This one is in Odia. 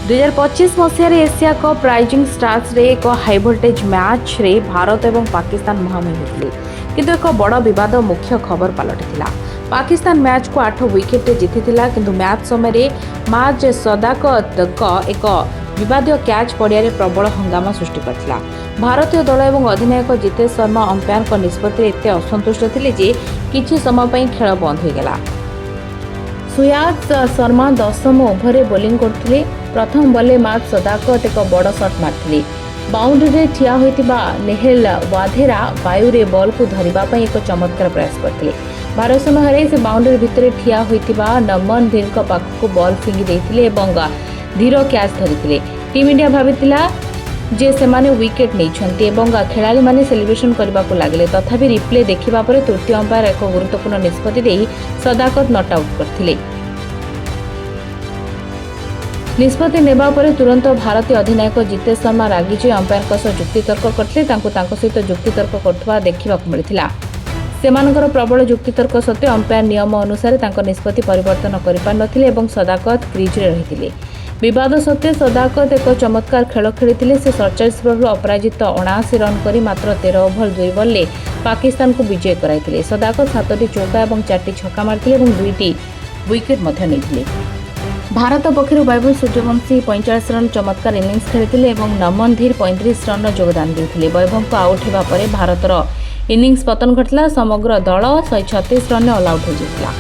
2025 ମସିହାରେ ଏସିଆ କପ୍ ରାଇଜିଂ ଷ୍ଟାର୍ସରେ ଏକ ହାଇଭୋଲ୍ଟେଜ୍ ମ୍ୟାଚ୍ରେ ଭାରତ ଏବଂ ପାକିସ୍ତାନ ମୁହାଁମୁହିଁ ହୋଇଥିଲେ। କିନ୍ତୁ ଏକ ବଡ଼ ବିବାଦ ମୁଖ୍ୟ ଖବର ପାଲଟିଥିଲା। ପାକିସ୍ତାନ ମ୍ୟାଚ୍କୁ 8 ୱିକେଟରେ ଜିତିଥିଲା, କିନ୍ତୁ ମ୍ୟାଚ୍ ସମୟରେ ମାଜ ସଦାକତଙ୍କ ଏକ ବିବାଦୀୟ କ୍ୟାଚ୍ ପଡ଼ିଆରେ ପ୍ରବଳ ହଙ୍ଗାମା ସୃଷ୍ଟି କରିଥିଲା। ଭାରତୀୟ ଦଳ ଏବଂ ଅଧିନାୟକ ଜିତେଶ ଶର୍ମା ଅମ୍ପାୟାରଙ୍କ ନିଷ୍ପତ୍ତିରେ ଏତେ ଅସନ୍ତୁଷ୍ଟ ଥିଲେ ଯେ କିଛି ସମୟ ପାଇଁ ଖେଳ ବନ୍ଦ ହୋଇଗଲା। ସୁୟାଶ ଶର୍ମା 10ମ ଓଭରରେ ବୋଲିଂ କରୁଥିଲେ। ପ୍ରଥମ ବଲ୍ରେ ମାଜ ସଦାକତ ଏକ ବଡ଼ ସଟ୍ ମାରିଥିଲେ। ବାଉଣ୍ଡ୍ରିରେ ଠିଆ ହୋଇଥିବା ନେହେଲ ୱାଧେରା ବାୟୁରେ ବଲ୍କୁ ଧରିବା ପାଇଁ ଏକ ଚମତ୍କାର ପ୍ରୟାସ କରିଥିଲେ। ଭାରସାମ୍ୟ ହରାଇ ସେ ବାଉଣ୍ଡ୍ରି ଭିତରେ ଠିଆ ହୋଇଥିବା ନମନ ଧୀରଙ୍କ ପାଖକୁ ବଲ୍ ଫିଙ୍ଗି ଦେଇଥିଲେ ଏବଂ ଧୀର କ୍ୟାଚ୍ ଧରିଥିଲେ। ଟିମ୍ ଇଣ୍ଡିଆ ଭାବିଥିଲା ଯେ ସେମାନେ ୱିକେଟ୍ ନେଇଛନ୍ତି ଏବଂ ଖେଳାଳିମାନେ ସେଲିବ୍ରେସନ୍ କରିବାକୁ ଲାଗିଲେ। ତଥାପି ରିପ୍ଲେ ଦେଖିବା ପରେ ତୃତୀୟ ଅମ୍ପାୟାର ଏକ ଗୁରୁତ୍ୱପୂର୍ଣ୍ଣ ନିଷ୍ପତ୍ତି ଦେଇ ସଦାକତ not out କରିଥିଲେ। ନିଷ୍ପତ୍ତି ନେବା ପରେ ତୁରନ୍ତ ଭାରତୀୟ ଅଧିନାୟକ ଜିତେଶ ଶର୍ମା ରାଗିଯାଇ ଅମ୍ପାୟାରଙ୍କ ସହ ଯୁକ୍ତିତର୍କ କରିଥିଲେ। ତାଙ୍କୁ ତାଙ୍କ ସହିତ ଯୁକ୍ତିତର୍କ କରୁଥିବା ଦେଖିବାକୁ ମିଳିଥିଲା। ସେମାନଙ୍କର ପ୍ରବଳ ଯୁକ୍ତିତର୍କ ସତ୍ତ୍ୱେ ଅମ୍ପାୟାର ନିୟମ ଅନୁସାରେ ତାଙ୍କ ନିଷ୍ପତ୍ତି ପରିବର୍ତ୍ତନ କରିପାରିନଥିଲେ ଏବଂ ସଦାକତ କ୍ରିଜ୍ରେ ରହିଥିଲେ। ବିବାଦ ସତ୍ତ୍ୱେ ସଦାକତ ଏକ ଚମତ୍କାର ଖେଳ ଖେଳିଥିଲେ। ସେ 47 ବଲରୁ ଅପରାଜିତ 79 ରନ୍ କରି ମାତ୍ର 13 ଓଭର 2 ବଲ୍ରେ ପାକିସ୍ତାନକୁ ବିଜୟ କରାଇଥିଲେ। ସଦାକତ ସାତଟି ଚୌକା ଏବଂ ଚାରିଟି ଛକା ମାରିଥିଲେ ଏବଂ ଦୁଇଟି ୱିକେଟ୍ ମଧ୍ୟ ନେଇଥିଲେ। ଭାରତ ପକ୍ଷରୁ ବୈଭବ ସୂର୍ଯ୍ୟବଂଶୀ 45 ରନ୍ ଚମତ୍କାର ଇନିଂସ ଖେଳିଥିଲେ ଏବଂ ନମନ ଧୀର 35 ରନ୍ର ଯୋଗଦାନ ଦେଇଥିଲେ। ବୈଭବଙ୍କ ଆଉଟ୍ ହେବା ପରେ ଭାରତର ଇନିଂସ ପତନ ଘଟିଥିଲା। ସମଗ୍ର ଦଳ 136 ରନ୍ରେ ଅଲ୍ ଆଉଟ୍ ହୋଇଯାଇଥିଲା।